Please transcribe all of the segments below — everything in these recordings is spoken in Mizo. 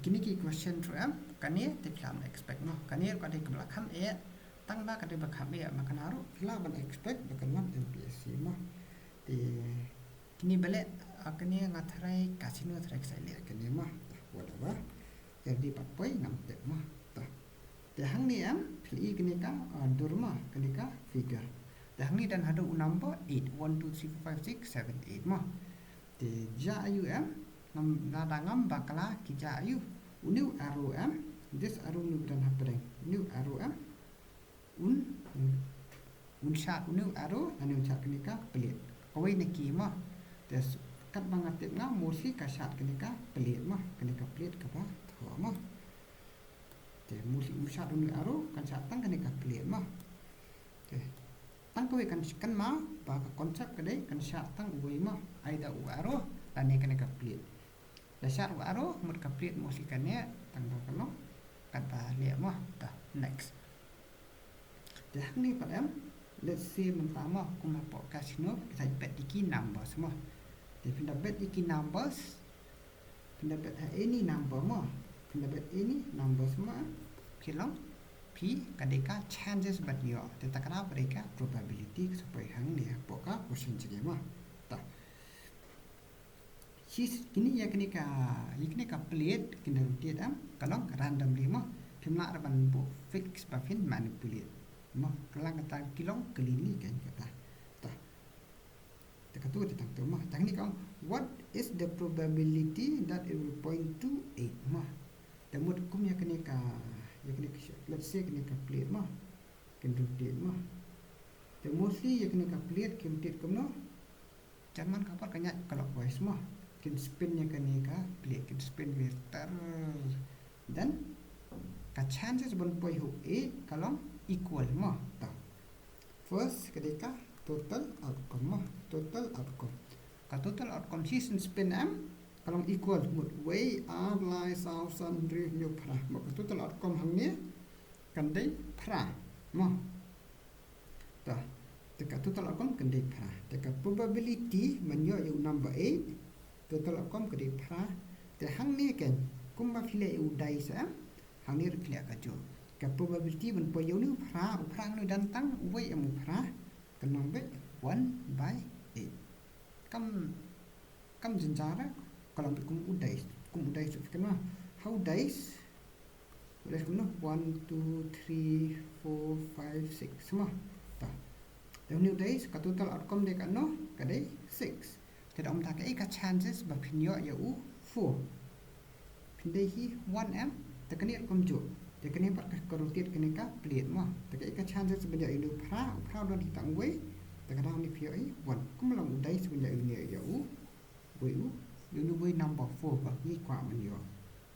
Kini ki question tu am kani te phila expect mo kani ka de kabla kham e tang ba ka de ba kham e ma kana ru phila ban expect ba kan wan MPSC mo. Te kini bale akani ngatharai kasino thrai sai le kani mo whatever jadi patpoi ngam te mo ta. Te hang ni am phili kini ka durma kini ka figure. Te hang ni dan hadu number 8 1 2 3 4 5 6 7 8 mo. Te ja ayu am ngam nadangam bakla ki ja ayu uniu arrow am this arrow nu dan hapring new arrow am un un shat uniu arrow anu chat kini ka pelit kawai na ki mo. Te kat bangat te nga mostly ka shat kini ka pelit mo kini ka pelit ka ba tho mo. Te mostly un shat uniu arrow kan shat tang kini ka pelit mo. Te tang kawai kan kan ma ba ka concept ka dei kan shat tang uai mo aida u arrow tani kini ka pelit. La shat u arrow mut ka pelit mostly kan ne tang ba ka kat ba le mo. Ta next. Te hang ni padam let's say mentama kuma po kasino kita bet iki numbers mo. Te pinda bet iki numbers pinda bet any number mo pinda bet any numbers mo pilong p kadeka chances bat nyo te takra mereka probability supaya hang ni po ka question jige mo. Ta his kini ya kini ka ikni ka plate kini rotate am kalong randomly mo phimla raban bo fix ba fin manipulate mo kelang kata kilong cleanly kan kata ta te katu te tang tu mo tang ni kong what is the probability that it will point to 8 mo. Te mut kum ya kini ka ya kini let's say kini ka plate mo kin rotate mo. Te mostly ya kini ka plate kin rotate kum no jangan kapal kanya clockwise mo kin spin ya kini ka plate kin spin with ter dan ka chances bon poi hu a kalong equal mo. Ta first ketika total outcome mo total outcome ka total outcome season spin am kalong equal mut way r lai sao san ri nyu phra mo ka total outcome hang ni kan dei phra mo. Ta teka total outcome kan dei phra teka probability manyo yu number 8 total outcome ka dei phra te hang ni ken kum ba phile u dai sa hang ni phile ka jo ka probability ban po yu ni phra u phra nu dan tang way am phra kan nong be 1 by 8 kam kam jinjara kalau kum u dai kum u dai su kan ma how dice udah kum no 1 2 3 4 5 6 semua ta dan new days ka total outcome de kan no ka dei 6 te dom ta ka ka chances ba phinyo ya u 4 phin dei hi 1 m te kani kum jo te kani par ka rotate kani ka plate mo te ka chances ba ya inu phra phra don hi tang we te ka ni phyo ai 1 kum long days ba ya inu ya u we u inu we number 4 ba ni kwa man yo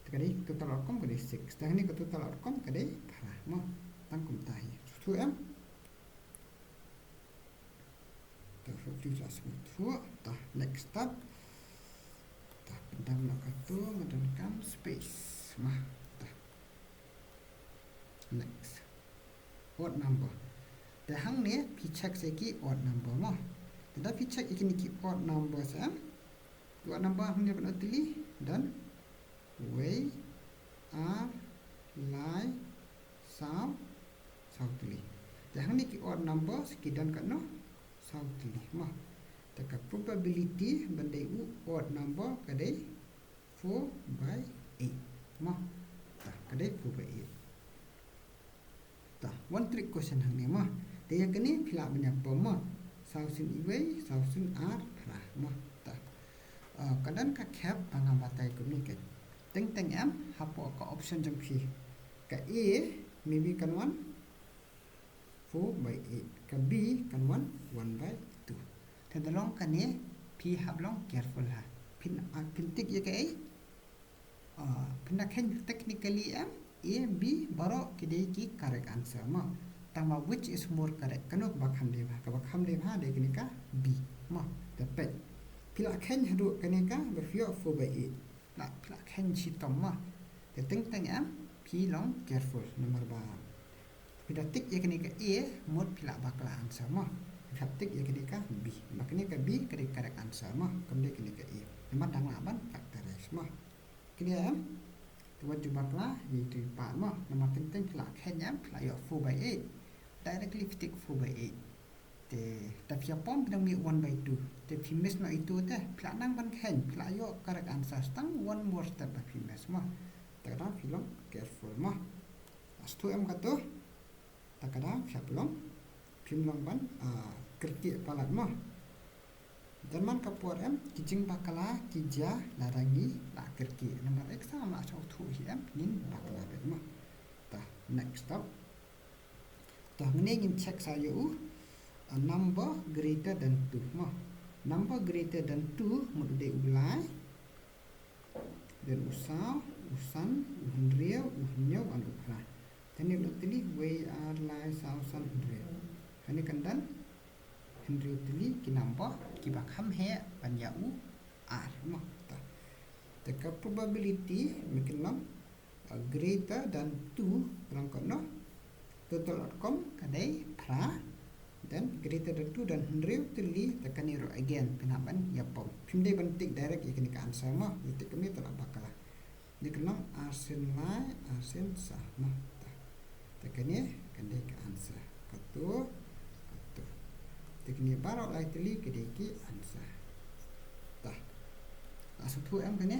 te ka dei total outcome ka dei 6 te ni ka total outcome ka dei phra mo tang kum ta hi thu em ta hopefully last thu ta next step ta pendam nak katu ngadan kam space ma ta next odd number te hang ni pi check se ki odd number mo te da pi check ikini ki odd number sa odd number hang ni kena tili dan way r lai sao sao tili te hang ni ki odd number ki dan kat no sao tili mo. Te ka probability bandai u odd number kadai 4 by 8 mo. Ta kadai 4 by 8 ta one trick question hang ni mo. Te yang kini phila banyak po mo sausin iwei sausin r phra mo. Ta kadan ka cap pangabatai kum ni ke teng teng am hapo ka option jam phi ka a maybe kan 1 4 by 8 ka b kan 1 1 by 2 te dalong ka ne p hab long careful ha pin pin tik ye ka a pin na khen technically am a b baro ki dei ki correct answer ma tama which is more correct kanok ba kham de ba ka ba kham de ba de kini ka b ma te pe phila khen hadu kani ka ba fio 4 by 8 la phila khen chi tom ma te teng teng am p long careful number ba pila tik ye kini ka a mot phila ba kala answer ma phila tik ye kini ka b ma kini ka b kini correct answer ma kam de kini ka a number dang la ban factorize ma kini am Te wat ju bakla yi tui pa mo nama teng teng phila khen yam phila yo 4 by 8 directly tik 4 by 8 te ta phia pom pidang mi 1 by 2 te phi miss no itu te phila nang ban khen phila yo correct answer stang one more step ba phi miss mo ta da philong careful mo astu em ka tu ta kada phia plong phim long ban kerti palat mo Jerman ka puar em kijing bakala kija larangi la kerki number exam la chau thu hi em nin bakala bet mo ta next stop ta ngene ngin check sa yo u a number greater than 2 mo number greater than 2 mo de ulai dan usau usan uhenriau uhenyau an uphra tani lo tili we are lai sau san henriau hani kandan henriau tili ki number ki ba kham he ban ya u r mo ta te ka probability mikin long greater than 2 lang ko no total outcome kadai phra then greater than 2 dan henriau tili tekani ro again pinaban ya pom phimdei ban tik direct ikini ka answer mo tik kami tolak bakala ni kenong arsen lai arsen sa mo ta tekani kadai ka answer katu katu tekni barok lai tili kadai ki answer ta langsung thu em kani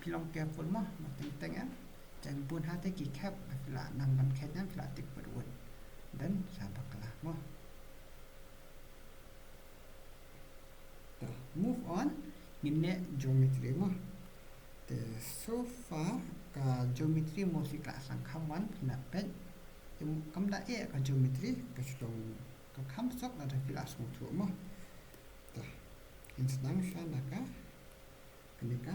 pilong careful mo ma teng teng em chan pun ha te ki khap la nang ban khet nam la tik perut dan sabaklah mo ta move on ngine geometry mo te so far ka geometry mo si ka sang kham wan na pet kam da e ka geometry ka chlong ka kham sok la da fila sung thu mo ta in sedang sha na ka kenika.